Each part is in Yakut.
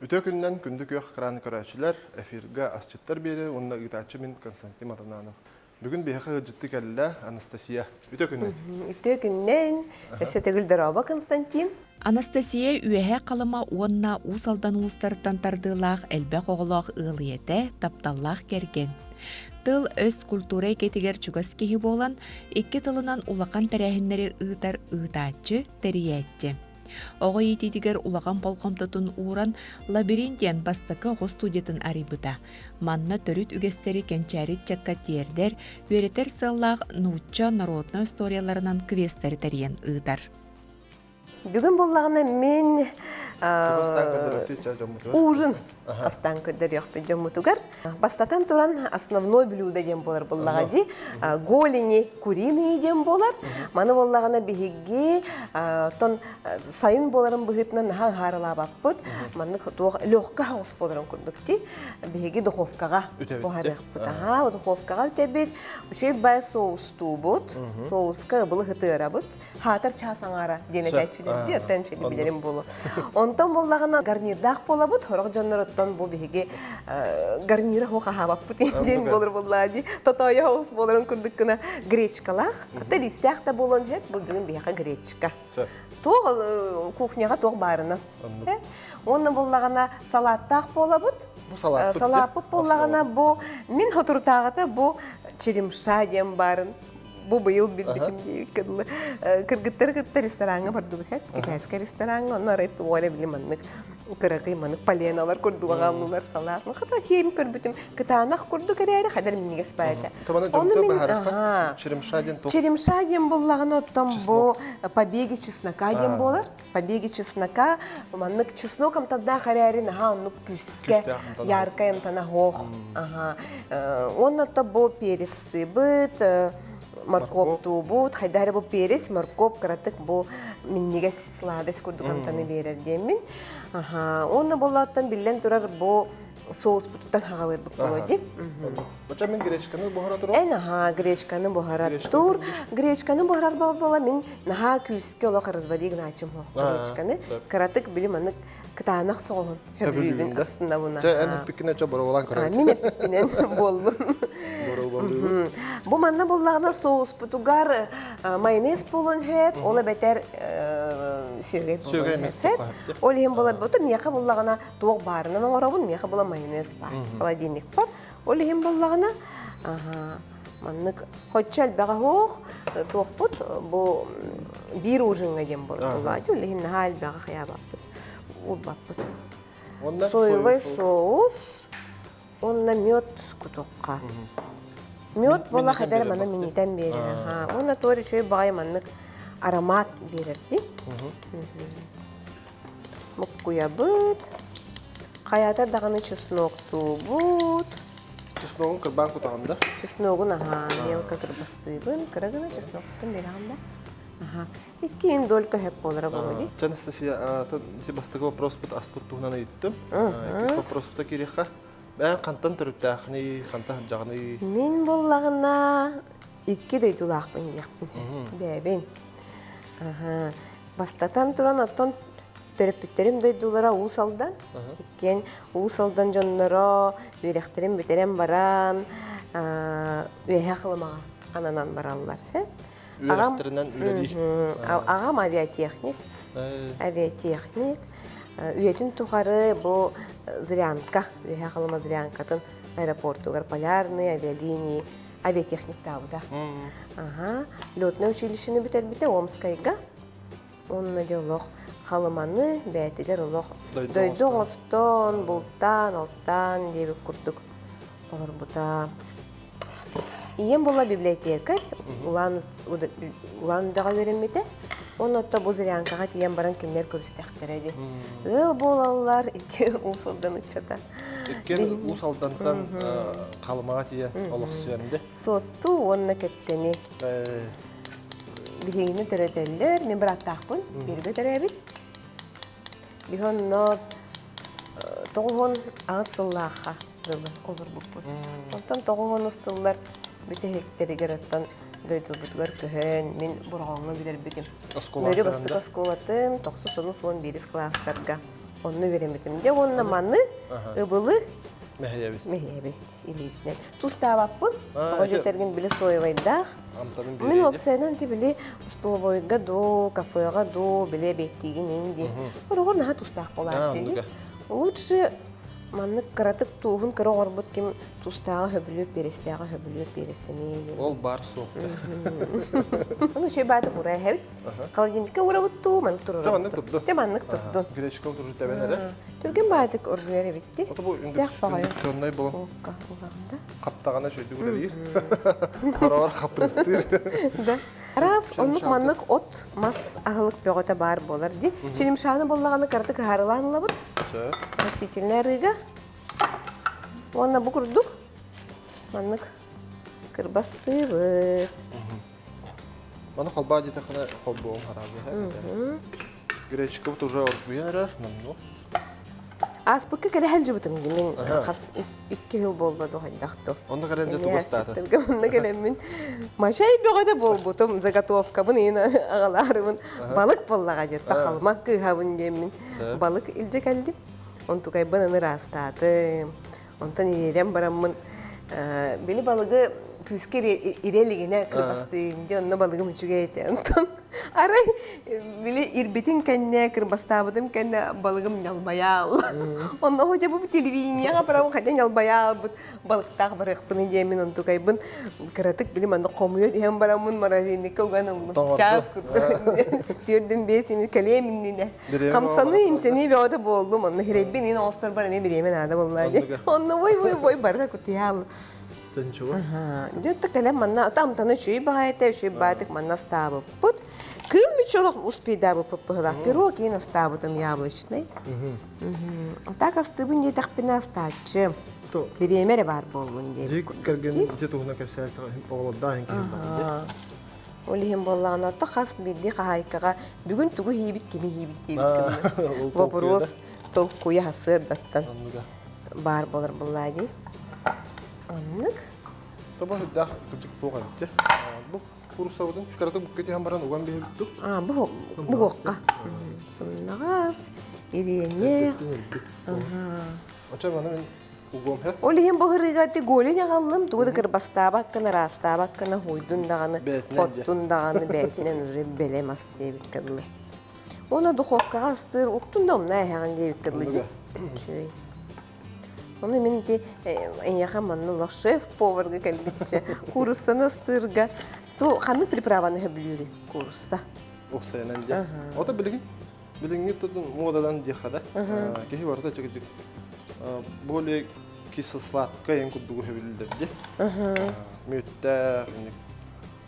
Үтүө күнүнэн күндү күөх экраны көрөөччүлэр, эфиргэ асчыттар биэри уонна ыытааччы мин Константин Матананов. Бүгүн биһиэхэ ыалдьытты кэллэ Анастасия. Үтүө күнүнэн. Үтүө күннэн. Өссө төгүл дорообо, Константин. Анастасия Үөһээ Халыма уонна Уус Алдан улуустарыттан тардыылаах элбэх оҕолоох ыал ийэтэ, тапталлаах кэргэн. Тыл-өс культура эйгэтигэр чугас киһи буолан, икки тылынан улахан тэрээһиннэри ыытар ыытааччы, тэрийээччи. Оҕо иитиитигэр улахан болҕомтотун ууран, «Лабиринт» диэн бастакы оҕо студиятын арыйбыта. Манна төрүт үгэстэри кэнчээри ыччакка тиэрдэр, үөрэтэр сыаллаах нуучча народнай остуоруйаларынан квестэри тэрийэн ыытар. Бүгүн буоллаҕына мин ужин астаан көрдөрүөхпүт дьоммутугар. Бастатан туран основной блюдо диэн буолар буоллаҕа дии. Голени куриные диэн буолар. Маны буоллаҕына биһиги тон сайын буоларын быһыытынан наһаа ыһаарылаабаппыт. Маннык туох легкая хаус буоларын курдук дии. Биһиги духовкаҕа буһарыахпыт. Аха, духовкаҕа үтэбит. Үчүгэй бай соустуубут. Соуска ыбылы хытыарабыт. Хаатар чаас аҥаара диэн этээччилэр дии, оттон үчүгэй билэрим буолуо. Онтон буоллаҕына гарнирдаах буолабыт, сорох дьоннор оттон бу биһиги гарнира хуох аһаабаппыт диэн буолар буоллаа дии. Тотоойо соус буоларын курдук гына гречкалаах, хата лиистээх да буолуон сөп, бу бүгүн биһиэхэ гречка. Туох кухняҕа туох баарынан. Уонна буоллаҕына салааттаах буолабыт. Салааппыт буоллаҕына бу мин хотурутааҕыта бу черемша диэн баарын бу быйыл билбитим диэбиккэ дылы кыргыттары кытта рестораҥҥа бардыбыт хэп китайскай рестораҥҥа онно арай туох эрэ били маннык кыракый маннык поленалар курдук аҕаллылар салаат хата хиэм көрбүтүм кытаанах курдук эрээри хадар минньигэс баайта ону мин черемша диэн черемша диэн буллаҕына оттон бу побеги чеснока диэн буолар побеги чеснока маннык чеснок амтаннаах эрээри наһаа оннук күүскэ яркай амтана хоох аха уонна то бу перецтыыбыт морковтуубут хайдах эрэ бу перец морковь кыратык бу минньигэс сладость курдук амтаны биэрэр диэммин аха уонна боллооттон биллэн турар бу соуспутуттан хаҕалыырбыт буолуо дии. Оча мин гречканы буһара турар. Эн аха гречканы буһара тур. Гречканы буһарар буола мин наһаа күүскэ олох разводи гынаачым хоох гречканы. Кыратык били маннык кытаанах соҕуһун хөбүлүүбүн астынабын. Чэ эн эппиккинэ чэ боруобалаан көрөбүт. Мин эппиккинэн буоллун. Бу манна буллаҕына соуспутугар майонез буолуон сөп, ол эбэтэр сүөгэй буолуон сөп. Ол иһин буолар бу миэхэ буллаҕына туох баарынан оҥоробун, миэхэ була майонез баар, холодильник бар. Ол иһин буоллаҕына, маннык хоччо элбэҕэ суох туохпут бу биир ужиҥҥа диэн буолла. Ол иһин наһаа элбэҕи хайаабаппыт, уурбаппыт. Соевый соус уонна мед кутуохха. Мед буола хайдар маны минньитэн биэрэр. Уонна туор үчүгэй баҕайы маннык аромат биэрэр дии. Муккуйабыт. Хайаатар даҕаны чесноктуубут. Чесногун кырбаан кутаҕын да? Чесногун аһаа, мелко кырбастыыбын. Кыра гына чеснокпутун биэрэҕин да? Аха. Иккиин долька хөп буолара буолуо дии. Чэ, Анастасия, бастакы вопроспут аспыт туһунан ыйыттым. Иккис вопроспута киириэххэ. Бэйэҥ хантан төрүттээххиний, хантан сылдьаҕыный? Мин буоллаҕына икки дойдулаахпын диэхпин. Бэйэбин. Аха. Бастатан туран, оттон төрөппүттэрим дойдулара Уус Алдан. Иккиэн Уус Алдан дьонноро үөрэхтэрин бүтэрэн баран, Үөһээ Халымаҕа ананан бараллар. Үөрэхтэринэн үлэлиир. Аҕам авиатехник. Авиатехник. Үйэтин тухары бу Зырянка, Үөһээ Халыма Зырянкатын аэропортугар полярные авиалинии авиатехниктаабыта. Аха. Летное училищены бүтэрбитэ Омскайга. Онно дьэ олох Халыманы бэйэтигэр олох дойду оҥостон, бултаан, алтаан диэбит курдук олорбута. Ийэм була библиотекарь, Улан Улан-Удэҕэ үөрэммитэ. Онно бу Зырянкаҕа тиийэн баран кинилэр көрүстэхтэрэ дии. Ыал буолаллар, икки Уус Алдан ыччата. Иккиэн Уус Алдантан Халымаҕа тиийэн олохсуйан дии. Суотту уонна Кэптэни. Биһигини төрөтөллөр, мин бырааттаахпын, бииргэ төрөөбүт. Биһи онно 98 сыллаахха дылы олорбуппут. Онтон 90 сыллар бүтэһиктэригэр оттон дойдубутугар көһөн, мин Бороҕоҥҥо бүтэрбитим. Мөрү бастакы оскуолатын 90-11 кылаастарга. Онно үөрэммитим. Дьэ уонна маны ыбылы Мэһэйэбит. Мэһэйэбит илиибинэн. Тустаабаппын. Тоҕо дьэтэргин били соевайдаах. Амтанын Мин уопсайынан ти били столовойга дуу, кафеҕа дуу били эбиэттиигин иин дии. Ороҕор наһаа тустаах буолааччы. Лучше маннык кыратык тууһун кыра оҥорбут ким тустааҕы хөбүлүүр, перестээҕи хөбүлүүр, перестэнии. Ол бар суох. Ону үчүгэй баатык ураа эһэбит. Холодильникка уурабыт дуу, маннык туруорабыт. Маннык турду. Дьэ маннык турдун. Гречка турду тэбэн эрэ. Түргэн баатык оргуйар эбитти. Ото бу Истээх баҕайы. индукционнай болон. Окка улаҕында. Хаптаҕына шөйдүк үлэлиир. Хороҕор хапрыстыыр. Да. Раз оннук маннык от мас аһылык бөҕөтө баар буолар ди. Черемшаны боллаҕына кыратык ыһаарылаан ылабыт. Сөп. Растительный арыыга. Уонна бу курдук маннык кырбастыыбыт. Маны холбоо диэтэххинэ холбуоҕум хараабыһа. Гречкабыт уже оргуйан эрэр, номнуо. Ааспыкка кэлэ сылдьыбытым дии мин хас икки жыл буолла дуу хайдах дуу. Онно кэлэн дьэ тугастаата. Онно кэлэммин мачай бөҕө да буолбутум, заготовкабын иин аҕалаарыбын балык буоллаҕа диэт тахалма кыыһабын диэммин балык илдьэ кэллим. Онтукайбын аны ыраастаатым. Онтон ириэрэн бараммын били балыгы күүскэ ирэ илигинэ кырбастыым дьэ онно балыгым үчүгэй этэ онтон арай били ирбитин кэннэ кырбастаабытым кэннэ балыгым ньалбайаал онно дьэ бу телевидениеҕа барам хайда ньалбайаалбыт балыктаах барыахпын диэммин онтукайбын кыратык били манна хомуйа түһэн бараммын морозильникка уган ыллым чаас курдук түөрдүм биэс кэлиэм иннинэ Хамсаныы, имсэнии бөҕөтө буоллум. Онно хирэйбин иин оҥосторбор эмиэ бириэмэ наада буолла дии. Онно вой вой вой барыта кутуйаал. Тынчуга. Дьэ кэлэн манна амтаны үчүгэй баҕайыта, үчүгэй баҕайытык манна астаабыппыт. Кыыл мүччү олох успейдаабыппыт быһылаах. Пирог иин астаабытым яблочный. Так астыыбын диэтэхпинэ астааччы. Бириэмэ эрэ баар буоллун диэбит. Дьиэ кэргэн дьиэ туһунан кэпсээн оҕолордоох иһин киһи баар Ол иһин буоллаҕына, ото хас биирдии хаһаайкаҕа бүгүн тугу иһиибит, кими иһиибит диэбит гынна. Вопрос толкуйа сарсыардаттан баар буолар буоллаа дии. Оннук. Тобо үрдээх кырдьык туох эбит Бу куурусабытын кыратык букка түһэн баран уган биһибит дук. А, бу бугуохха. Сымнаҕас, ириэнэх. Оча маны мин Ол иһин бу ырыыга ити голень аҕаллым, тугу да кырбастаабаккын, ыраастаабаккына хуйдун даҕаны, хоттун даҕаны бэйэтинэн уже бэлэм ас диэбиккэ дылы. Уонна духовкаҕа астыыр уктун да умна эһэҕин диэбиккэ дылы дии. Үчүгэй. Ону мин ити эйиэхэ манна олох шеф-поварга кэлбиччэ кууруссаны астыырга ту ханнык приправаны сөбүлүүрүй куурусса? Уопсайынан дьэ. Ото билигин Билиҥҥи тутун муодадан диэххэ да, киһи барыта чэкичик более кисло-сладкое эн курдугу сөбүлүүллэр дии. Мүөттээх,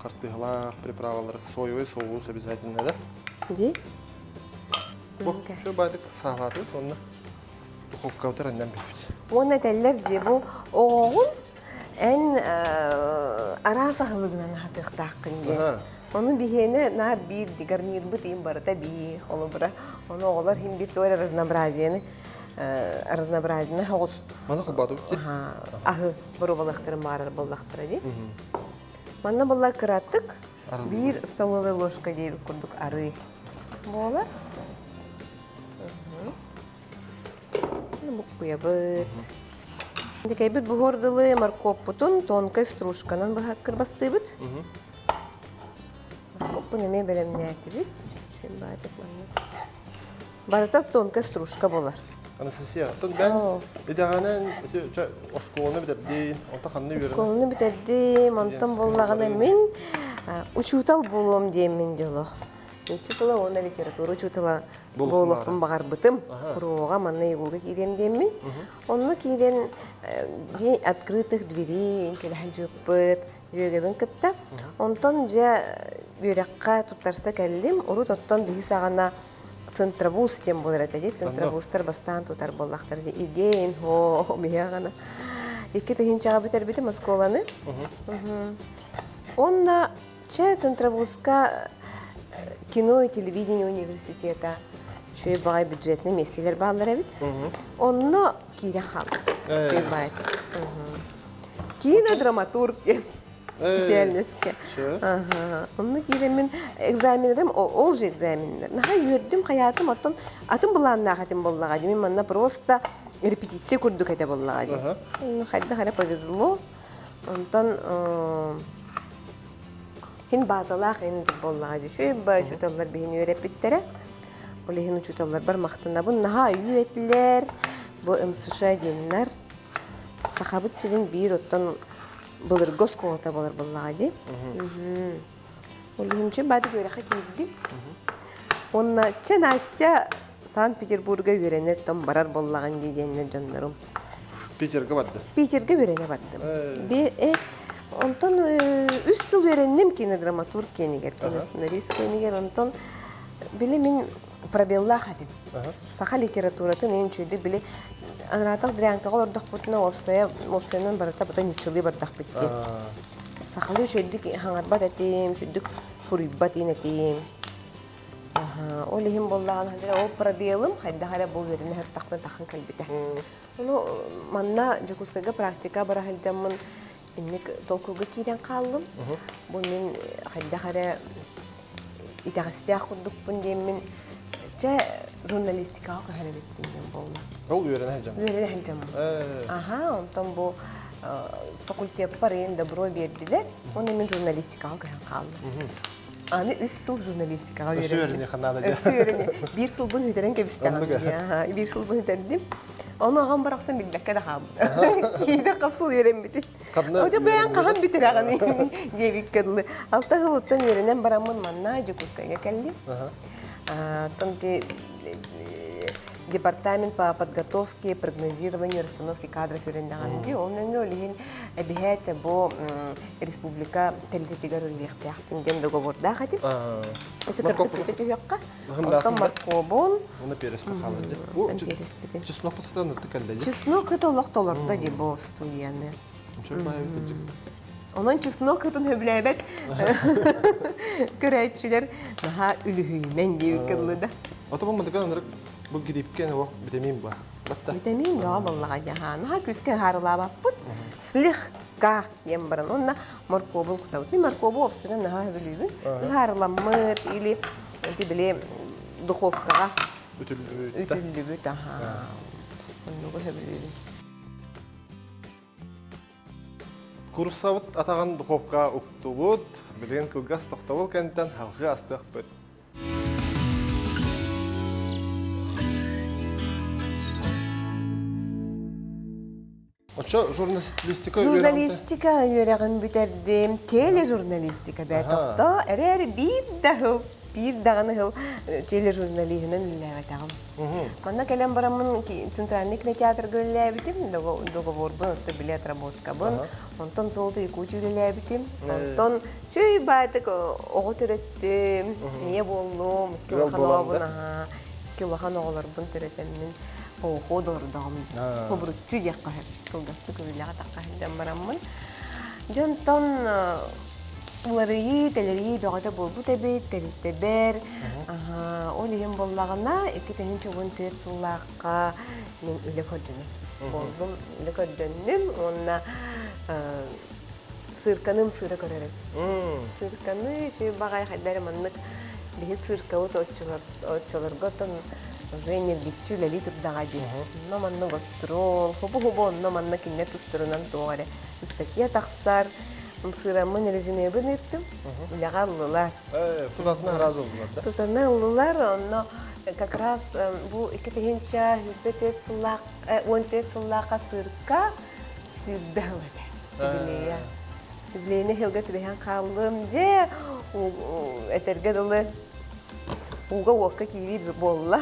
хартыыһалаах приправалар, соевый соус обязательно да. Дии? Бу все баатык саалаатыбыт уонна духовкабытыр аннан биэрбит. Уонна этэллэр дии бу оҕоҕун эн араас аһылыгынан аһатыахтааххын диэн. Ону биһиэнэ наар биир гарнирбыт иин барыта биир холобура. Ону оҕолор иһин биир туох эрэ разнообразиены разнообразиены оҕус Маны холбоотубут дии. Аһы боруобалыахтарын баҕарар буоллахтара дии. Манна буолла кыратык биир столовая ложка диэбит курдук арыы буолар. Буккуйабыт. Дикэйбит буһуор дылы моркуоппутун тонкой стружканан быһа кырбастыыбыт. Моркуоппун эмиэ бэлэмнээтибит. Барыта тонкой стружка буолар. Анастасия, оттон бэйэҥ идэҕинэн оскуоланы бүтэрдиин, онтон ханна үөрэнэ? Оскуоланы бүтэрдим, онтон буоллаҕына мин учуутал буолуом диэммин дьоло. Нуучча тыла уонна литература учуутала буолуохпун баҕарбытым. Уруога манна ЕГУга киириэм диэммин. Онно киирэн день открытых дверей кэлэһэн дьыыппыт дьүөгэбин кытта. Онтон дьэ үөрэххэ туттарса кэллим. Урут оттон биһи саҕана центробуз диэн буолар этэ дии. Центробузтар бастаан тутар буоллахтар дии. Идеин, о, биһи аҕана. Икки тыһыынчаҕа бүтэрбитим оскуоланы. Онно Чэ, Центробузка кино и телевидение университета үчүгэй баҕай бюджетный миэстэлэр бааллар эбит. Онно киирэн хаалла. Үчүгэй баҕай. Кинодраматург диэн. специальностька. Онно киирэммин экзаменнарым ол же экзаменнар. Наһаа үөрдүм, хайаатым, оттон атын былааннаах этим буоллаҕа дии. Мин манна просто репетиция курдук этэ буоллаҕа дии. Хайдах эрэ повезло. Онтон Хин базалаах ин буоллаҕа дии. Үчүгэй учууталлар биһини үөрэппиттэрэ. Ол иһин учууталларбар махтанабын. Наһаа өйүү этилэр. Бу МСШ диэннэр. Сахабыт сирин биир оттон былыргы оскуолата буолар буоллаҕа дии. Ол иһин үчүгэй баадык үөрэххэ киирдим. Уонна чэ Настя Санкт-Петербурга үөрэнэ оттон барар буоллаҕын дии диэннэр дьоннорум. Питергэ бардым. Питергэ үөрэнэ бардым. Онтон үс сыл үөрэнним кинодраматург киэнигэр, киносценарист киэнигэр. Онтон били мин пробеллаах этим. Саха литературатын ең үчүгэй били анараатах Дрянкаҕа олордохпутуна уопсайа уопсайынан барыта бата ньуччалыы бардахпыт дии. Сахалыы үчүгэйдик хаҥарбат этим, үчүгэйдик суруйбат иин этим. Ол иһин буоллаҕына ол пробелым хайдах эрэ бу үөрэнэ сырыттахпына таххан кэлбитэ. Ону манна Дьокуускайга практика бара сылдьаммын инник толкуйга киирэн хааллым. Бу мин хайдах эрэ итэҕэстээх курдукпун диэммин чэ журналистикаҕа көһөр эбиппин диэн буолла. Ол үөрэнэ сылдьаммын. Үөрэнэ сылдьаммын. Аха, онтон бу факультеппар ыйын добро биэрдилэр. Уонна мин журналистикаҕа көһөн хааллым. Аны үс сыл журналистикаҕа үөрэнним. Өссө үөрэниэххэ наада дии. Өссө үөрэниэ. Биир сылбын бүтэрэн кэбистэҕим. Биир сылбын бүтэрдим. Ону аҕам барахсан билбэккэ да хаалбыта. Киинэ хас сыл үөрэммитин. Очо бэйэҥ хаһан бүтэрэҕиний диэбиккэ дылы. Алта сыл оттон үөрэнэн бараммын манна Дьокуускайга кэллим. Оттон департамент по подготовке, прогнозированию, расстановке кадров үөрэннэҕим дии. Ол нөҥүө ол иһин эбиһээт бу республика тэрилтэтигэр үлэлиэхтээхпин диэн договордаах этим. Өссө кырдык түһүөххэ. Оттон моркуобун. Уна перес хаалар. Бу чеснок сытан кэллэ. Чеснок это олох толордо ди бу студияны. Онон чеснок ытын хөбүлээбэт көрөөччүлэр наһаа үлүһүймэн диэбиккэ дылы да. Ото бу мадыган ынырык бу гриппке витамин бар. Витамин бөҕө буоллаҕа дьаһаа. Наһаа күүскэ ыһаарылаабаппыт. Слегка диэн баран уонна моркуобун кутабыт. Мин моркуобу уопсайынан наһаа сөбүлүүбүн. Ыһаарыламмыт или ити били духовкаҕа үтүллүбүт. Үтүллүбүт аһаа. Оннугу сөбүлүүбүн. Курсабыт атаҕын духовкаҕа уктубут. Билигин кылгас тохтобул кэнниттэн халҕыы астыахпыт. Оччо журналистика Журналистика үөрэҕин бүтэрдим. Тележурналистика бээ тохтоо. Эрээри биир да сыл, биир даҕаны сыл тележурналиһынан үлэлээбэтэҕим. Манна кэлэн бараммын Центральный кинотеатрга үлэлээбитим, договорбун, оттон били отработкабын. Онтон Золото Якутия үлэлээбитим. Онтон чүй баайтык оҕо төрөттүм, ийэ буоллум, икки улахан оҕобун, икки улахан оҕолорбун төрөтөммүн оҕо олордоҕум. Хобуруччу диэххэ сөп. Кылгастык үлэҕэ тахха сылдьан бараммын. Дьонтон уларыйыы, тэлэрийии бөҕөтө буолбут эбит, тэрилтэбэр. Ол иһин буоллаҕына, 2014 сыллаахха мин үлэ көрдөнүм. Буоллум, үлэ көрдөннүм уонна сыырканым сыыра көрөрүм. Сыырканы үчүгэй баҕайы хайда эрэ маннык биһи сыыркабыт оччолорго оттон уже ньиргиччи үлэлии турдаҕа дии. Онно манна гастрол, хобу-хобу онно манна кинилэр тустарынан туох эрэ ыстатыйа тахсар. Ымсыыраммын резюмебын ыыттым. Үлэҕэ ыллылар. Тутатына сразу ыллылар да? Тутатына ыллылар. Онно как раз бу 2024 сыллаах, 14 сыллаахха цирка 20 сыл этэ. Юбилейа. Юбилейный сылга түбэһэн хааллым. Дьэ, этэргэ дылы ууга уокка киирии буолла.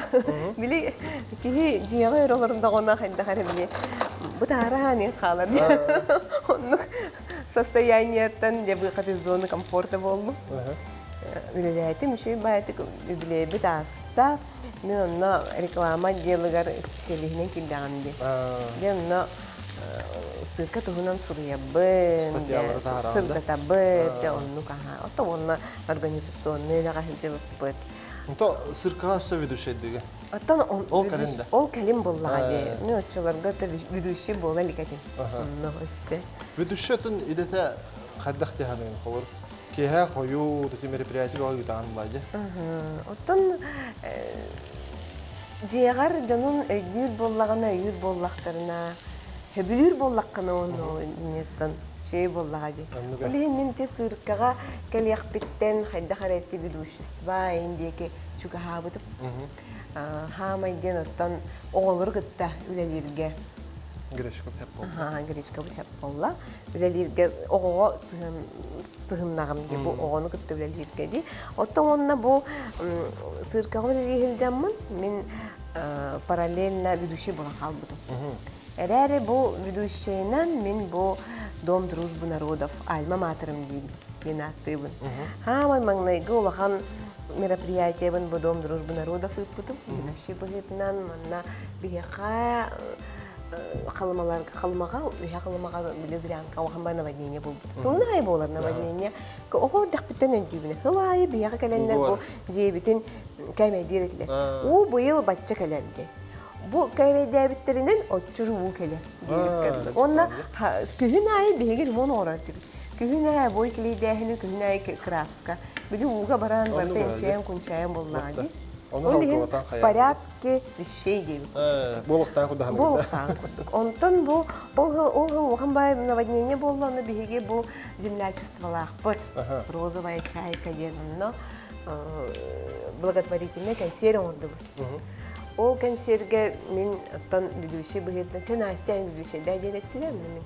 Били киһи дьиэҕэ өрө олордоҕуна хайдах эрэ били бытаараан хаалар. Оннук состояниеттан дьэ выход из зоны комфорта буоллум. Үлэлээтим, үчүгэй баайытык үбүлүөйбүт ааста. Мин онно реклама отделыгар специалиһинэн киирдэҕим дии. Дьэ онно сыырка туһунан суруйабын, сырдатабыт, дьэ оннук аһаа. Ото уонна организационнай үлэҕэ сылдьыбыппыт. Ото сыркаҕа өссө ведущайдыгы? Оттон ол кэлин да? Ол кэлин буоллаҕа дии. Мин оччолорго ведущий буола илик этим. Онно өссө. Ведущий отун идэтэ хайдах дьаһаныгын холор киэһэ хойуу ити мероприятие бөҕө ыытаҕын буолла Оттон дьиэҕэр дьонун өйдүүр буоллаҕына, өйүүр буоллахтарына, сөбүлүүр буоллаххына уонна инньэттэн үчүгэй буоллаҕа дии. Ол иһин мин ити сыыркаҕа кэлиэхпиттэн хайдах эрэ ити ведущество эйин диэки чугаһаабытым. Хаамай диэн оттон оҕолору кытта үлэлииргэ Гречка хэп буолла. Гречка хэп буолла. Үлэлииргэ оҕоҕо сыһын сыһыннаҕым дии бу оҕону кытта үлэлииргэ дии. Оттон уонна бу циркаҕа үлэлии сылдьаммын мин параллельно ведущий буолан хаалбытым. Эрээри бу ведущайынан мин бу Дом дружбы народов альма-матерым диибин диэн ааттыыбын. Хаамай маҥнайгы улахан мероприятиебын бу Дом дружбы народов ыыппытым. Ведущий быһыытынан манна биһиэхэ Халымаларга Халымаҕа үһэ Халымаҕа били Зырянка улахан бай наводнение буолбут. Сылын аайы буолар наводнение. Оҕо эрдэхпиттэн өйдүүбүн. Сыл аайы биһиэхэ кэлэннэр бу дьиэбитин кээмэйдиир этилэр. Уу быйыл бачча кэлэр диэн. Бу кээмэйдээбиттэринэн оччур уу кэлэр диэбиккэ. Уонна күһүн аайы биһиги ремонт оҥорор этибит. Күһүн аайы обой килийдээһини, күһүн аайы краска. Били ууга баран барыта инчэйэн-кунчайан буоллаҕа дии. Ол иһин порядке вещей диэбит. Буолуохтаах курдук. Буолуохтаах курдук. Онтон бу ол сыл ол сыл улахан баай наводнение буолла, ону биһиги бу землячестволаахпыт. Розовая чайка диэн онно благотворительный кэнсиэр оҥордубут. Ол кэнсиэргэ мин оттон ведущий быһыытынан, чэ Настя ведущайдаа диэн эттилэр, мин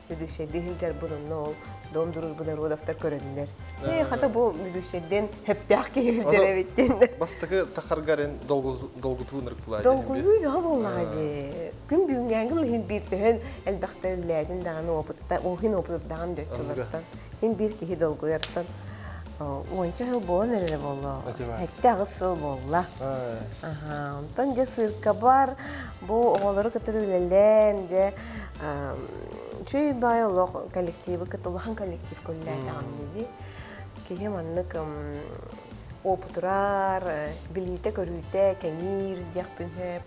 ведущайдыы сылдьарбын онно ол Дом дружбы народовтар көрөннөр. Ээ, хата бу ведущайден хөптөөх киһи сылдьар эбит диэннэр. Бастакы тахаргарын долгутуу нырыктылаа. Долгуйуу бөҕө буоллаҕа дии. Күн бүгүҥҥээҥи иһин биир төһөн элбэхтэ үллээтин даҕаны опытта, оһин опытырдаҕын дөччулартан. Иһин биир киһи долгуйартан уонча сыл буолан эрэрэ буолла. 7-8 сыл буолла. Аха, онтон дьэ сыыркабар бу оҕолору кытары үлэлээн, дьэ үчүгэй баай олох коллективы кытта улахан коллектив үлэлээтэҕим дии. Киһи маннык уопутурар, билиитэ-көрүүтэ кэҥиир диэхпин сөп.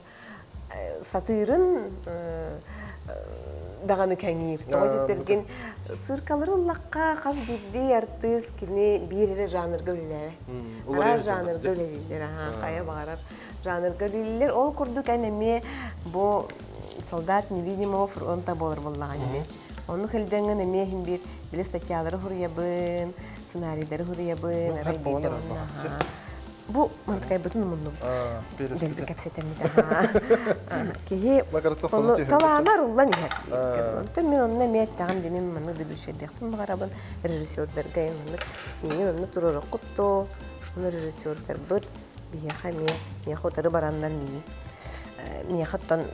Сатыырын даҕаны кэҥиир. Тоҕо диэтэргин сыыркалары ыллахха хас биирдии артыыс кини биир эрэ жанрга үлэлээбэт. Араас жанрга үлэлииллэр, хайа баҕарар жанрга үлэлииллэр. Ол курдук эн эмиэ бу солдат невидимого фронта буолар буоллаҕа ини. Оннук сылдьаҥҥын эмиэ иһин биир били статьялары суруйабын, сценарийдары суруйабын, арай биирдэ Бу мантыкайбытын умуннубут. Дэлби кэпсэтэммит. Киһи талаана арыллан иһэр. Онтон мин онно эмиэ эттэҕим дии мин маннык ведущайдыахпын баҕарабын режиссердарга маннык миигин онно туруоруккут дуо ону режиссердарбыт биһиэхэ эмиэ миэхэ утары бараннар миигин миэхэ оттон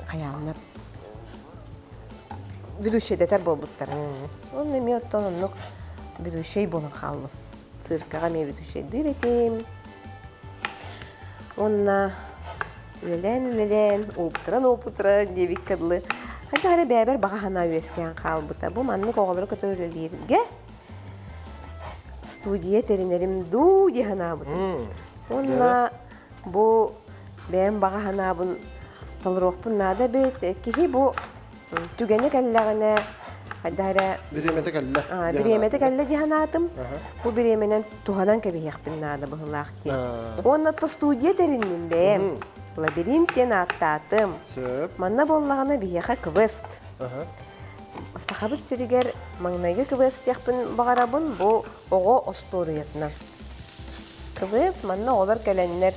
хайааннар ведущайдатар буолбуттара. Онно эмиэ оттон оннук ведущай буолан хааллым. Циркаҕа эмиэ ведущайдыыр этим. Уонна үлэлээн-үлэлээн, уоптуран-уопутуран диэбиккэ дылы, хайдах эрэ бэйэбэр баҕа санаа үөскээн хаалбыта. Бу маннык оҕолору кытта үлэлииргэ студия тэринэрим дуу дии санаабытым. Уонна бу бэйэм баҕа санаабын толоруохпун наада эбит. Киһи бу түгэнэ кэллэҕинэ хайдах эрэ бириэмэтэ кэллэ бириэмэтэ кэллэ дии санаатым. Бу бириэмэнэн туһанан кэбиһиэхпин наада быһыылаах диэн. Уонна то студия тэринним бэйэм. Лабиринт диэн ааттаатым. Сөп. Манна буоллаҕына биһиэхэ квест. Сахабыт сиригэр маҥнайгы квест диэхпин баҕарабын бу оҕо остуоруйатынан. Квест манна оҕолор кэлэннэр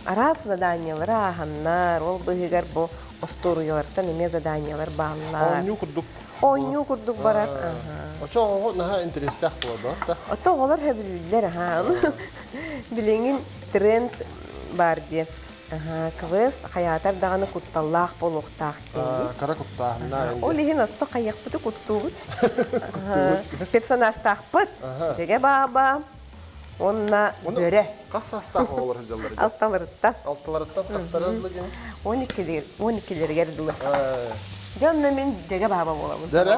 араас заданиелары ааһаннар, ол быыһыгар бу остуоруйалартан эмиэ заданиелар бааллар. Оонньуу курдук. Оонньуу курдук барар. Очо оҕо наһаа интэриэстээх буолар да? Ото оҕолор сөбүлүүллэр аһаа. Билигин тренд баар диye. Квест хайаатар даҕаны кутталлаах буолуохтаах диэн. Кара куттааһыннаа. Ол иһин отто хайыахпыты куттуубут. Персонажтаахпыт. Дьэгэ бааба уонна бөрө. Хас саастаах оҕолор сылдьаллар? Алталарыттан. Алталарыттан хастара дылы диэн? 12 12-лэригэр дылы. Дьэ онно мин дьэгэ бааба буолабын. Дьэрэ?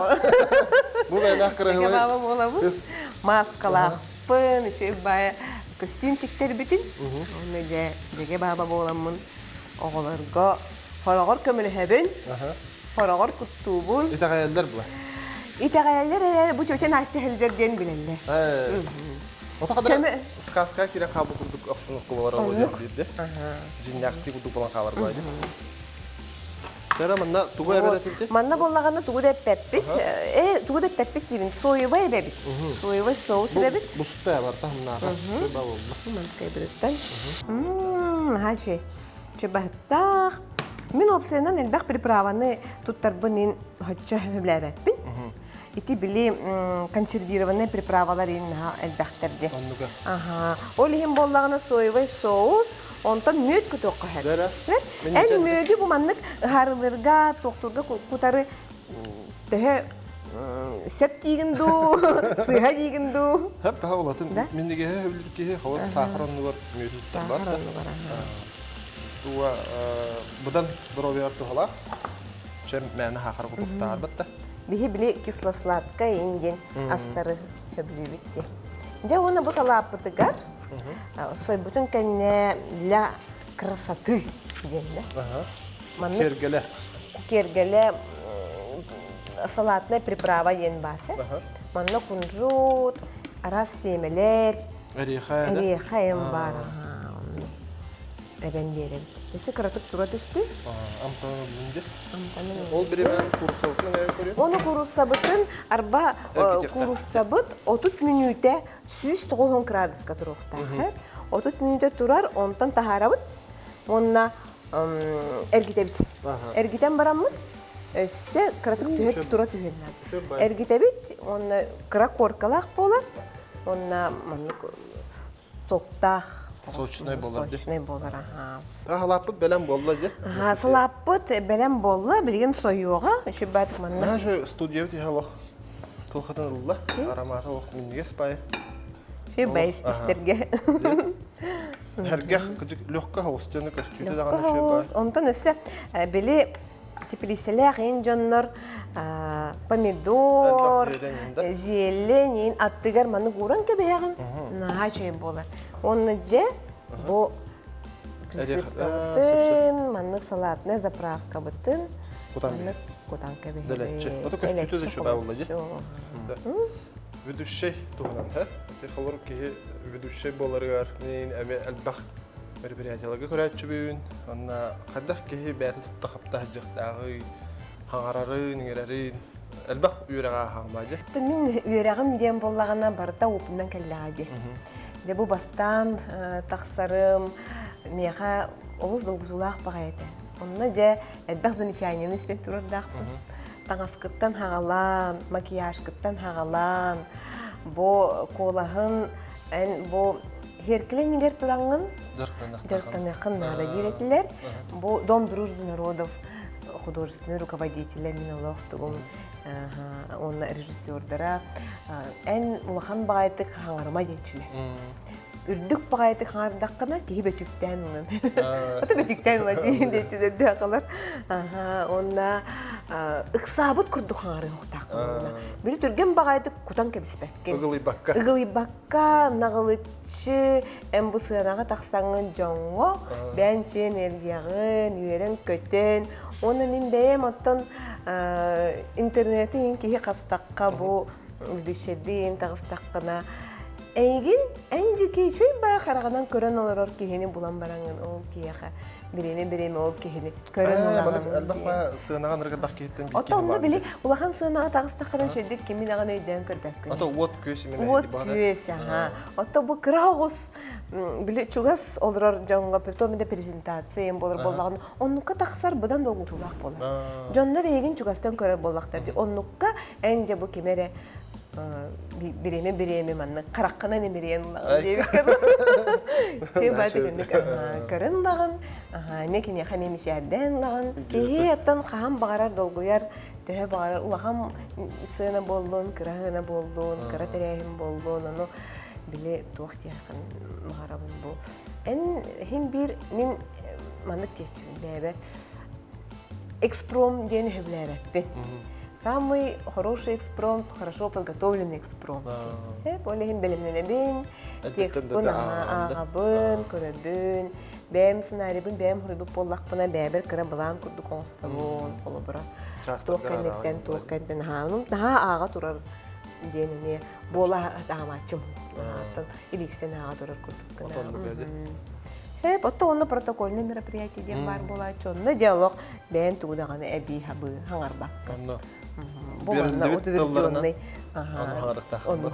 Бу бэйэлээх кыраһыабай. Дьэгэ бааба буолабын. Маскалаахпын, үчүгэй баайа көстүүм тиктэрбитин. Онно дьэ дьэгэ бааба буоламмын оҕолорго хороҕор көмөлөһөбүн, хороҕор куттуубун. Итэҕэйэллэр була. Итэҕэйэллэр эрээри бу тетя Настя сылдьар диэн билэллэр. Ото хадара сказка киирэн хаалбыт курдук обстановка буолар ол диэн биирде. Дьиннээхтии курдук буолан хаалар буолар. Тара манна тугу эбэр этибит? Манна буоллаҕына тугу да эппэппит. Э, тугу да эппэппит диибин. Соевай эбэбит. Соевай соус эбэбит. Буста бар таһымнаата. Болла. Манкайбытыттан. Мм, хачи. Чебаһыттаах. Мин опциянан элбэх приправаны туттарбын ин хоччо сөбүлээбэппин. Ити били консервированный приправалар ин наһаа элбэхтэр дии. Оннуга. Аха. Ол иһин буоллаҕына соевый соус, онтон мүөт кутуохха сөп. Эн мүөтү бу маннык ыһаарылыырга, туохтуурга кутары төһө сөп диигин дуу, сыыһа диигин дуу? Хөп баха улатын миннигэһэ сөбүлүүр киһи холор саахар оннугар мүөтү туттарбат. Саахар оннугар, аха. Туга быдан доруобуйаҕар туһалаах. Чем мээнэ хаахара кутуктаарбат да. Биһи били кисло-сладкое индин астары сөбүлүүбүт дии. Дьэ уонна бу салааппытыгар сойбутун кэннэ для красоты диэн да. Маннык киэргэлэ. Киэргэлэ салатная приправа диэн баар. Манна кунжут, араас сиэмэлэр, Эриэхэ эриэхэ эм баар. Эбэн биэрэбит. Өссө кыратык тура түстү. Амтанын ыллын Амтанын Ол бириэмэ кууруссабытын эмиэ көрүө. Ону кууруссабытын арба кууруссабыт 30 мүнүүтэ 190 градуска туруохтаах. 30 мүнүүтэ турар, онтон таһаарабыт. Уонна эргитэбит. Эргитэн бараммыт өссө кыратык түһэ тура түһүөн наада. Эргитэбит уонна кыра коркалаах буолар. Уонна маннык соктаах сочнай буолар сочнай буолар аха Салааппыт бэлэм буолла дьэ аха салааппыт бэлэм буолла билигин сойуоҕа үчүбаатык манна Наша студиябыт иһэ олох туохатын ылла аромата олох минньигэс баай Сүбэй истэргэ Эргэх легко хоҕус көстүүтэ даҕаны үчүгэй Онтон өссө били теплицэлээх ин дьоннор помидор, зелень ин аттыгар маны ууран кэбиһэҕин наһаа үчүгэй буолар. Уонна дьэ бу присыпкабытын, маннык салатная заправкабытын маннык кутан кэбиһэбит. Ото көстүүтэ да үчүгэй буолла дьэ. Ведущий туһунан, һэ? Холорук киһи ведущий буоларыгар мин эми элбэх мероприятияларга көрөөччүбүн. Онно хайдах киһи бэйэтэ тутта-хапта сылдьыахтааҕый, хаҥарарын, иҥэрэрин элбэх үөрэҕи ааһаҕым дьэ. Мин үөрэҕим диэн буоллаҕына барыта уопунан кэллэҕэ дии. Дьэ бу бастаан тахсарым миэхэ олус долгутуулаах баҕайы этэ. Онно дьэ элбэх замечаниены истэн турардаахпын. Таҥаскыттан хаҕалаан, макияжкыттан хаҕалаан, бу куолаһын эн бу Херкиле иннигэр тураҥҥын дьарыктаныаххын наада диир этилэр. Бу Дом дружбы народов художественный руководителя мин олох тугум уонна режиссердара эн улахан баҕайытык хаҥарыма диэччилэр. Үрдүк баҕайытык хаҥардаххына киһи бөтүктээн ылан. Ата бөтүктээн ылан диэччилэр дэхалар. Уонна ыксаабыт курдук хаҥарыахтааххын уонна. Били түргэн баҕайытык кутан кэбиспэккин. Ыгылыйбакка. Ыгылыйбакка Ка наҕылыччы эн бу сыанаҕа тахсаҥҥын дьоҥҥо бэйэҥ үчүгэй энергияҕын үөрэн-көтөн уонна мин бэйэм оттон интернети иһин киһи хастахха бу ведущайдыын таҕыстаххына эйигин эн дьики үчүгэй баа хараҕынан көрөн олорор киһини булан бараҥҥын ол киһиэхэ бириэмэ-бириэмэ ол киһини көрөн ылаҕын. Элбэх сыанаҕа ынырык элбэх киһиттэн биир Оттон онно били улахан сыанаҕа таҕыстаххына үчүгэйдик кимин аҕын өйдөөн көрбөккүн. Ото уот күөс имэ Уот күөс, аха. Отто бу кыра оҕус били чугас олорор дьоҥҥо потом да презентация эм буолар буоллаҕына оннукка тахсар быдан долгутуулаах буолар. Дьоннор эйигин чугастан көрөр буоллахтар дии. Оннукка эн дьэ бу ким эрэ бириэмэ бириэмэ маннык хараххынан имириэн ылаҕын диэбиккэ Чэ бааты күннүк көрөн ылаҕын эмиэ киниэхэ эмиэ мичээрдээн ылаҕын киһи оттон хаһан баҕарар долгуйар төһө баҕарар улахан сыана буоллун кыра сыана буоллун кыра тэрээһин буоллун ону били туох диэххин баҕарабын бу эн иһин биир мин маннык диэччибин бэйэбэр экспром диэн өһөбүлээбэппин. Самый хороший экспромт, хорошо подготовленный экспромт. Ол иһин бэлэмнэнэбин, текспын ааҕабын, көрөбүн, бэйэм сценарийбын бэйэм суруйбут буоллахпына, бэйэбэр кыра былаан курдук оҥостобун, холобура. Туох кэнниттэн, туох кэнниттэн наһаа ааҕа турар диэн эмиэ буола таамааччым. Илиистэн ааҕа турар курдук гына. Эп, отто онно протокольное мероприятие диэн баар буолааччы. Онно диалог бэйэн тугу даҕаны эбии хабыы хаҥарбакка. Онно Бу манна утвержденный онну онну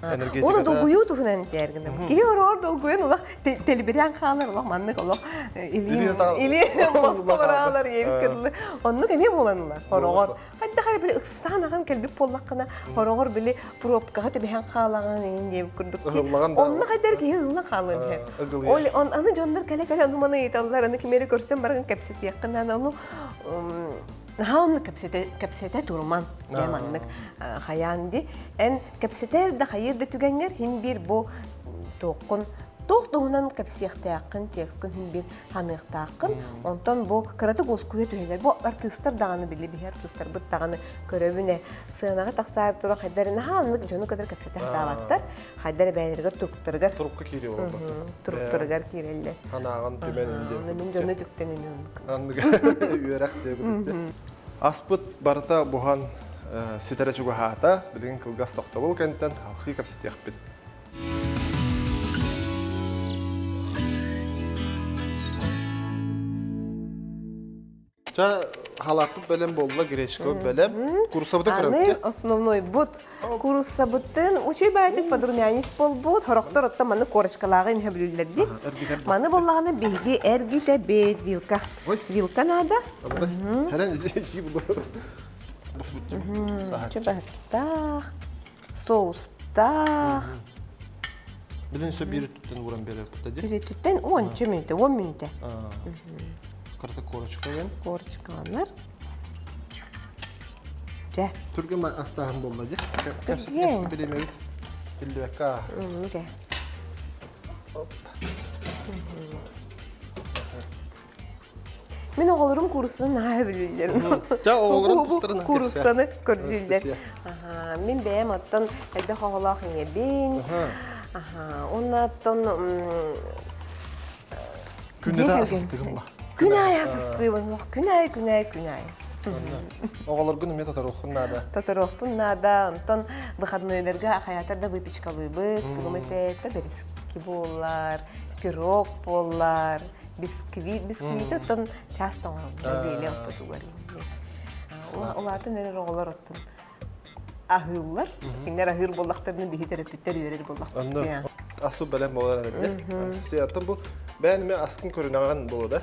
Оны долгуйуу туһунан этээр гынам. Киһи ороор долгуйан олох телбириан хаалар олох маннык олох илии илии босхо бараалар иэбит кыдлы. Оннук эмиэ буолан ылар хороҕор. Хайдах эрэ били ыксаан ахан кэлбит буоллаххына, хороҕор били пробкаҕа түбэһэн хаалаҕын иин диэбит курдук. Онно хайдар киһи ылла хаалыан үһү. Ол он аны дьоннор кэлэ-кэлэ ону маны ыйыталлар, аны кимэри көрсөн баран кэпсэтиэххин аны ону наһаа онну кэпсэтэ кэпсэтэ турман дьэ маннык хайаан ди эн кэпсэтэр да хайыыр да түгэҥҥэр хин биир бу туоххун туох туһунан кэпсиэхтээххин текскын хин биир ханыахтааххын. Онтон бу кыратык уоскуйа түһэлэр. Бу артыыстар даҕаны били биһи артыыстарбыт даҕаны көрөбүнэ сыанаҕа тахсаар тура хайдар наһаа оннук дьону кытары кэпсэтэ сатаабаттар. Хайдар бэйэлэригэр туруктарыгар турукка киириэ олорботтор. Туруктарыгар киирэллэр. Санааҕын түмэн инде. Мин дьону түктэн эми оннук. Аннык үөрэх диэбит. Аспыт барыта буһан ситэрэ чугаһаата. Билигин кылгас тохтобул кэнтэн халхыы кэпсэтиэхпит. Ча халааппыт бэлэм буолла, гречка бэлэм. Куруссабытын Аны основной бут куруссабытын учуй баайтык подрумянец болбут, хорохтор отто маны корочкалааҕы инһэ бүлүллэрдик. Маны боллаҕына биһиги эргитэ бет вилка. Вилка надо. Хэрэн ити булу. Чубаттаах. Соустаах. Билин сөп биир өттүттэн ууран биэрэр дии. Биир өттүттэн уонча мүнүүтэ, уон мүнүүтэ. Карта корочка диэн. Корочкаланар. Дьэ. Түргэн астааһын буолла дии. Түргэн. Билимэбит. Биллибэккэ. Окей. Мин оҕолорум кууруссаны наһаа сөбүлүүллэр. Ча оҕолорун тустарын кууруссаны көрдүүллэр. Мин бэйэм оттон элбэх оҕолоох ийэбин. Уонна оттон Күннэтэ асастыгын ба. Күн аайы асастыыбын. Күн аайы, күн аайы, күн аайы. Оҕолоргун эмиэ тоторуоххун наада. Тоторуохпун наада. Онтон выходнойдарга хайаатар да выпечкалыыбыт. Тугум этэ, бэриски буоллар, пирог буоллар. Бисквит, бисквити оттон часто оҥороллор нэдиэлэ ортотугар. Улаатан эрэр оҕолор оттон аһыыллар. Кинилэр аһыыр буоллахтарына биһи төрөппүттэр үөрэр буоллахпыт. Аспыт бэлэм буолар эбит. Оттон бу бэйэн эмэ аскын көрүнэҕин буолуо да?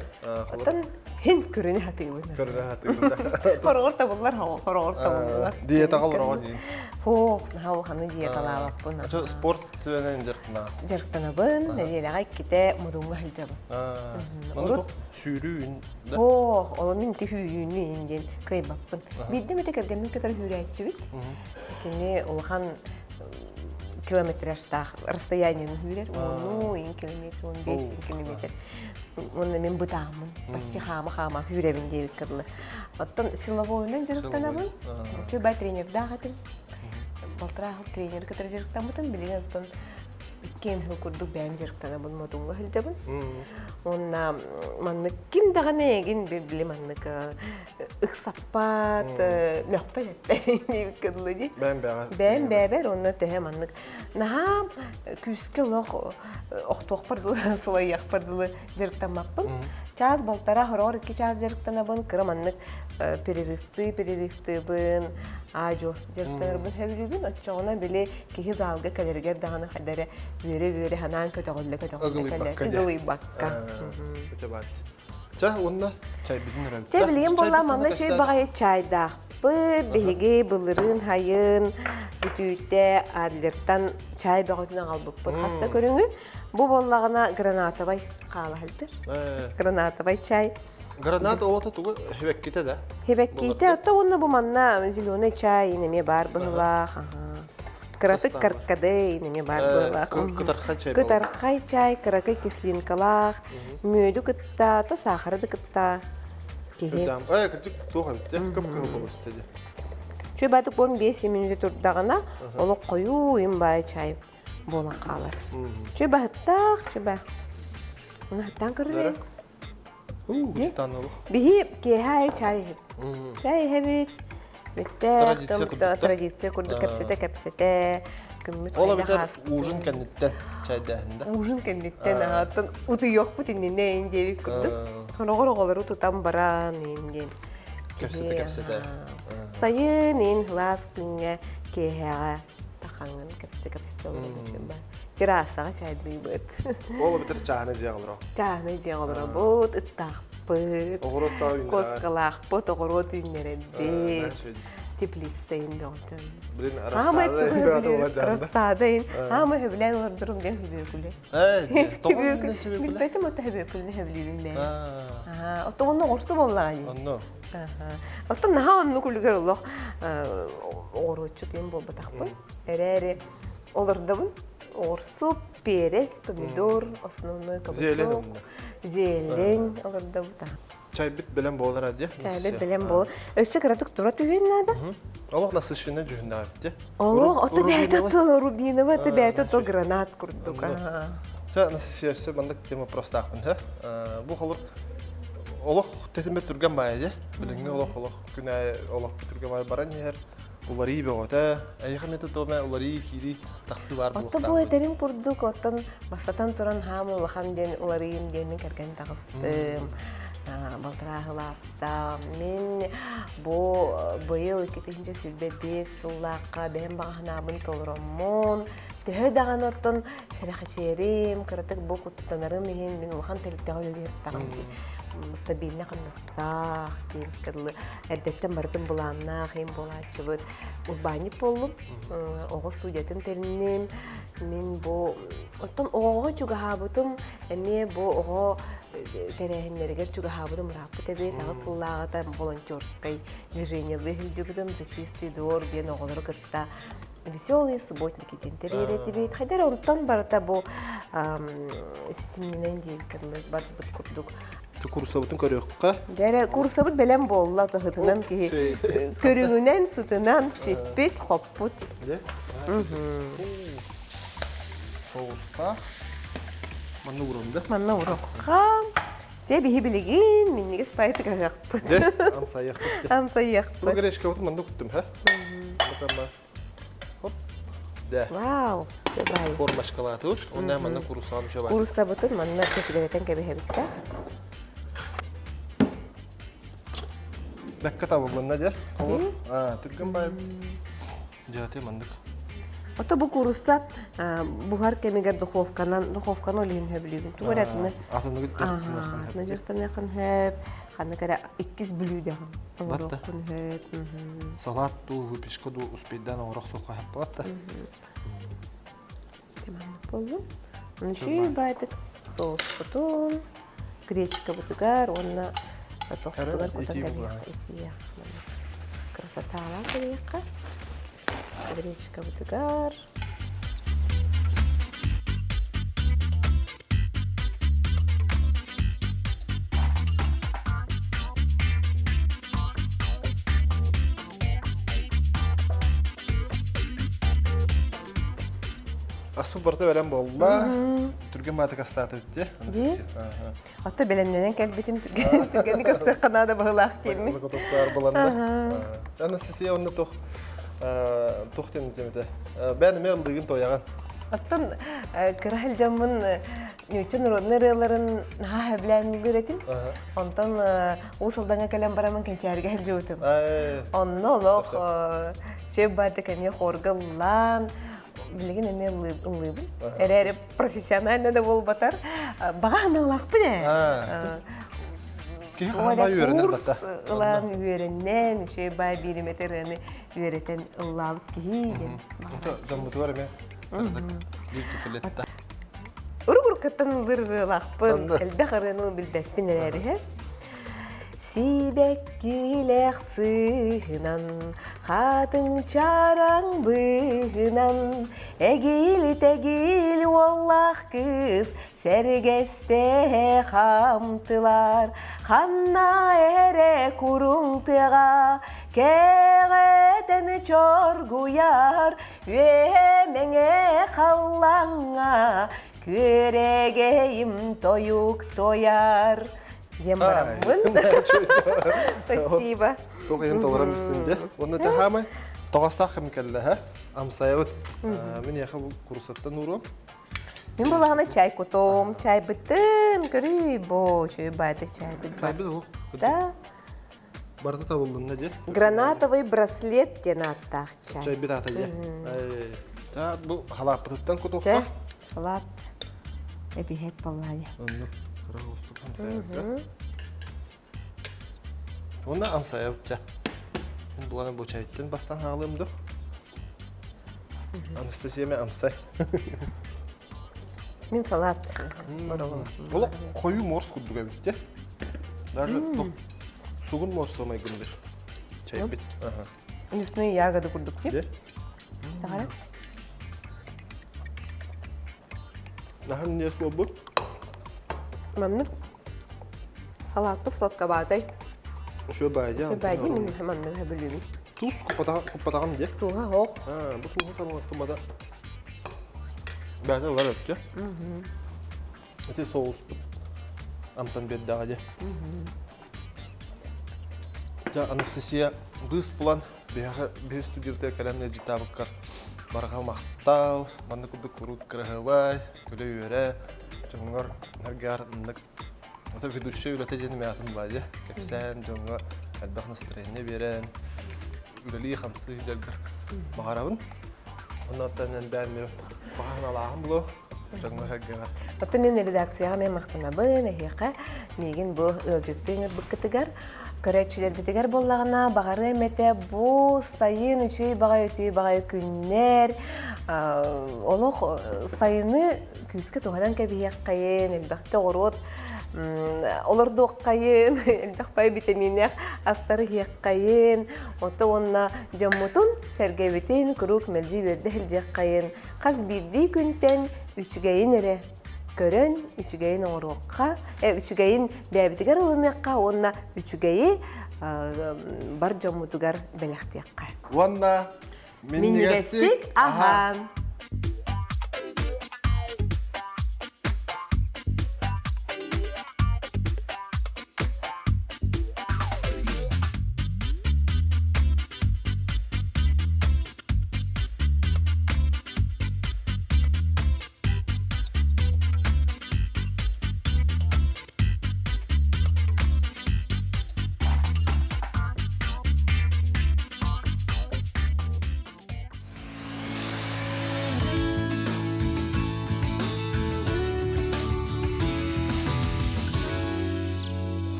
Оттон хин көрүнэ хатыыбын. Көрүнэ хатыыбын да. Хороҕор табыллар, хороҕор табыллар. Диетаҕа олороҕо дии. Һуох, наһаа улаханнык диеталаабаппын. Ача спорт түөнэн дьарыктана. Дьарыктанабын, нэдиэлэҕэ иккитэ модуҥҥа сылдьабын. Урут сүүрүүн да? Һуох, ол мин ити сүүрүүнү иһин диэн кыайбаппын. Биирдэ эмэтэ кэргэммин кытары сүүрээччибит. Кини улахан километражтаах расстояниены сүүрэр, уону, иин километр, 15 километр. Уонна мин бытааммын, почти хаама-хаама сүүрэбин диэбиккэ дылы. Оттон силовойунан дьарыктанабын. Үчүгэй бай тренердаах этим. Балтараа сыл тренер кытары дьарыктаммытым. Билигин оттон иккиэн сыл курдук бэйэм дьарыктанабын, модуҥҥа сылдьабын. Уонна маннык ким даҕаны эйигин били маннык ыксаппат, мөхпөт эппэт диэбиккэ дылы дии. Бэйэм бэҕэр. Бэйэм бэйэбэр уонна төһө маннык наһаа күүскэ олох охтуохпар дылы, сылайыахпар дылы дьарыктаммаппын. Чаас балтараа, хороҕор икки чаас дьарыктанабын, кыра маннык перерывтыы перерывтыыбын, аа-дьуо дьарыктанарбын сөбүлүүбүн. Оччоҕуна били киһи залга кэлэригэр даҕаны хайда эрэ үөрэ-үөрэ санаан көтөҕүллэ көтөҕүллэ кэлэр. Ыгылыйбакка. Чэ, уонна чайбытын өрөбүт. Чэ, билигин буолла манна үчүгэй баҕайы чайдаахпыт. Биһиги былырыын хайын бүтүүтэ Адлертан чай бөҕөтүн аҕалбыппыт. Хас да көрүҥү. Бу буоллаҕына гранатовай хаала сылдьар. Гранатовай чай. Гранат оҕото тугу хибэккитэ да? Хибэккитэ, отто уонна бу манна зеленый чай эмиэ баар быһылаах. Кыратык каркаде эмиэ баар быһылаах. Кытархай чай. Кытархай чай, кыракый кислинкалаах, мүөдү кытта, то сахары да кытта. Киһи. Ай, кырдьык туох эбит, кып-кыһыл болуста дии. Чүй баатык 15 минуты турдаҕына, олох хойуу им баай чай буолан хаалар. Чүй баһыттаах, чүй ба. Унаһыттаан көрүлэ. Биһи киэһэ аайы чай иһэбит. Чай иһэбит. Бүттээх традиция курдук кэпсэтэ-кэпсэтэ күммүт Ол эбэтэр ужин кэнниттэн чайдааһында. Ужин кэнниттэн аһаттан утуйуохпут иннинэ ин диэбит курдук. Хороҕор оҕолору тутан баран ин диэн. Кэпсэтэ-кэпсэтэ. Сайын ин сылаас күҥҥэ киэһэҕэ тахаҥын кэпсэтэ-кэпсэтэ олорон ба. Террасаҕа чайдыыбыт. Ол эбэтэр чааһынай дьиэҕэ олоро. Чааһынай дьиэҕэ олоробут, ыттаахпыт. Куоскалаахпыт, оҕуруот үүннэрэбит. Теплица иин бөҕөтөн. Блин, рассада Рассада иин. Аама хөбүлээн олордорум диэн хөбүөкүлэ. Билбэтим ото хөбүөкүлүнэ хөбүлүүбүн бэйэ. Ото онно оҕурсу буоллаҕа дии. Онно. Оттон наһаа оннук үлүгэр олох оҕуруотчут диэн буолбатахпын. Эрээри олордобун. Оҕурсу, перец, помидор, основной кабачок, зелень олордобут. Чайбыт бэлэм буолар дии. Чайбыт бэлэм буолар. Өссө кыратык тура түһүөн наада. Олох насыщенный дьүһүннээх эбит. Олох, ото бэйэтэ то рубиновый, ото бэйэтэ то гранат курдук. Чэ, Анастасия, өссө маннык тема простаахпын, һэ? Бу холур олох тэтимэ түргэн баайа дии. Билиҥҥи олох олох күн аайы олох түргэн баайа баран иһэр. Уларыы бөҕөтө. Эйиэхэ эмиэ томе уларыы киирии тахсыы баар Отто бу этэрим курдук, оттон бастатан туран хаам улахан диэн уларыйым диэммин кэргэн таҕыстым. Балтараа сылааста. Мин бу быйыл 2025 сыллаахха бэйэм баҕа санаабын толороммун, төһө даҕаны оттон сэрэхэчиэрим, кыратык бу куттанарым иһин мин улахан тэрилтэҕэ үлэлиир даҕаны стабильно хамнастаах диэбиккэ дылы эрдэттэн барытын былааннаах им буолааччыбыт урбаанньык буоллум оҕо студиятын тэринним мин бу оттон оҕоҕо чугаһаабытым эмиэ бу оҕо тэрээһиннэригэр чугаһаабытым ырааппыт эбит аҕыс сыллааҕыта волонтерскай движениелыы сылдьыбытым за чистый двор диэн оҕолору кытта веселые субботники диэн тэрийэр этибит. Хайдар онтон барыта бу ситимнэнэн диэбиккэ дылы барбыт курдук. Курсабытын көрүөххэ. Дэрэ курсабыт бэлэм буолла тоһытынан киһи көрүҥүнэн сытынан сиппит, хоппут. Соустаах. Манна уурунда. Манна урукка. Дьэ биһи билигин минньигэс паайытык аһыахпыт. Дьэ, амсайыахпыт. Амсайыахпыт. Бу гречкабытын манна куттум, һэ? Хоп. Дэ. Вау, дьэ бай. Формочкалаатыбыт. Онно манна куруссаҕын үчүгэй. Кууруссабытын манна кэчигирэтэн кэбиһэбит да. Бэккэ табыллынна дьэ. Холор. Аа, түргэн бай. Дьааты маннык. Ото бу куурусса буһар кэмигэр духовканан духовканы ол иһин сөбүлүүбүн. Тугу эрэ атыны Атыныгы дьартаныаххын сөп. Ханнык эрэ иккис бүлүүдэҕин оҥоруоххун сөп. Салат дуу, выпечка дуу успейдаан оҥорох суохха сөп да. Маннык буоллун. Үчүгэй баайдык соуспутун гречкабытыгар уонна тохтугар кутан кэбиһиэххэ итиэх. Красоталаах кэбиһиэххэ. Гречкабытыгар Аспыт барыта бэлэм буолла. Түргэн баатык астаатыбыт дии. Дии. Ата бэлэмнэнэн кэлбитим түргэн түргэнник астыахха наада баһылаах диэммин. Заготовкалар буланна. Анастасия онно туох туох диэн этэ. Бээн эмиэ ыллыгын тояҕын. Оттон кыра сылдьаммын ньуучча народнай ырыаларын наһаа сөбүлээн ыллыыр этим. Онтон Уус Алдаҥҥа кэлэн бараммын Кэнчээригэ сылдьыбытым. Онно олох сөп баардык эмиэ хорга ыллаан, билигин эмиэ ыллыыбын. Эрээри профессионально да буолбатар, баҕа санаалаахпын ээ. Киһи хаһан үөрэнэр бата. Ылан үөрэннэн, үчүгэй баай бииримэтэ ырыаны үөрэтэн ыллаабыт киһи диэн. Дьоммутугар эмиэ биир күтүлэтта. Урук-уруккаттан ыллыыр ырыалаахпын, элбэх ырыаны билбэппин эрээри. Сибэккилээх сыыһынан, хатыҥ чараҥ быыһынан, эгил-тэгил уоллаах кыыс сэргэстэһэ хаамтылар. Ханна эрэ куруҥ тыаҕа кэҕэтэн чоргуйар, үөһэ мэҥэ халлаҥҥа күөрэгэйим тойук туойар. Диэн бараммын. Спасибо. Туох иһин толорон бистин дьэ. Уонна дьэ тоҕостоох кэм кэллэ һэ. Амсайабыт. Мин эхэ бу курсаттан уруом. Мин булаҕына чай кутум, чайбытын көрүй бо, чүй байды чайбыт. Чайбыт ол. Да. Барыта табыллынна дьэ. Гранатовый браслет диэн ааттаах чай. Чайбыт аата дьэ. Та бу халааппытыттан кутуохха. Салат эбиһэт болланя. Оннук кыра устук амсайабыт. Уонна амсайабыт дьэ. Буланы бу чайттан бастан хаалыам ду. Анастасия ме амсай. Мин салат Олох хойуу морс курдук эбит дьэ. Даже сугун морсу майгындыр. Чайбит. Лесные ягоды курдук дип. Тахара. Наһан не буолбут. Маннык салааппыт сладковатай. Шо баайдя. Шо баайдя мин маннык хөбүлүүбүн. Туус куппатаҕым дьэ. Тууһа хоох. Бу тууһа кымата Бэйэтэ ылар өттө. Ити соуспут амтан биэрдэҕэ дьэ. Дьэ, Анастасия быыс булан биһиэхэ биһи студиябытыгар кэлэн ыалдьыттаабыккар барҕа махтал, манна курдук куруук кыраһыабай, күлэ-үөрэ, дьоҥҥор эргээр маннык ото ведущай үлэтэ диэн мятым баа дьэ. Кэпсээн дьоҥҥо элбэх настроение биэрэн, үлэлии-хамсыы сылдьаргар баҕарабын. Оннуттан эн бэйэм баҕа санаалааҕым булуо дьоҥҥор-сэргэҕэр. Оттон мин редакцияҕа мен махтанабын эһиэхэ миигин бу ыалдьыттыы ыҥырбыккытыгар көрөөччүлэрбитигэр буоллаҕына баҕарыам этэ бу сайын үчүгэй баҕайы үтүө баҕайы күннэр олох сайыны күүскэ туһанан кэбиһиэххэйин, элбэхтэ оҕуруот олордуоххайын, элбэх бай витаминнээх астары иһиэххэйин, ото уонна дьоммутун, сэргэбитин куруук мэлдьи үөрдэ сылдьыаххайын, хас биирдии күнтэн үчүгэйин эрэ көрөн, үчүгэйин оҥоруохха, үчүгэйин бэйэбитигэр ылыныахха уонна үчүгэйи бар дьоммутугар бэлэхтиэххэ. Уонна минньигэстик аһаан!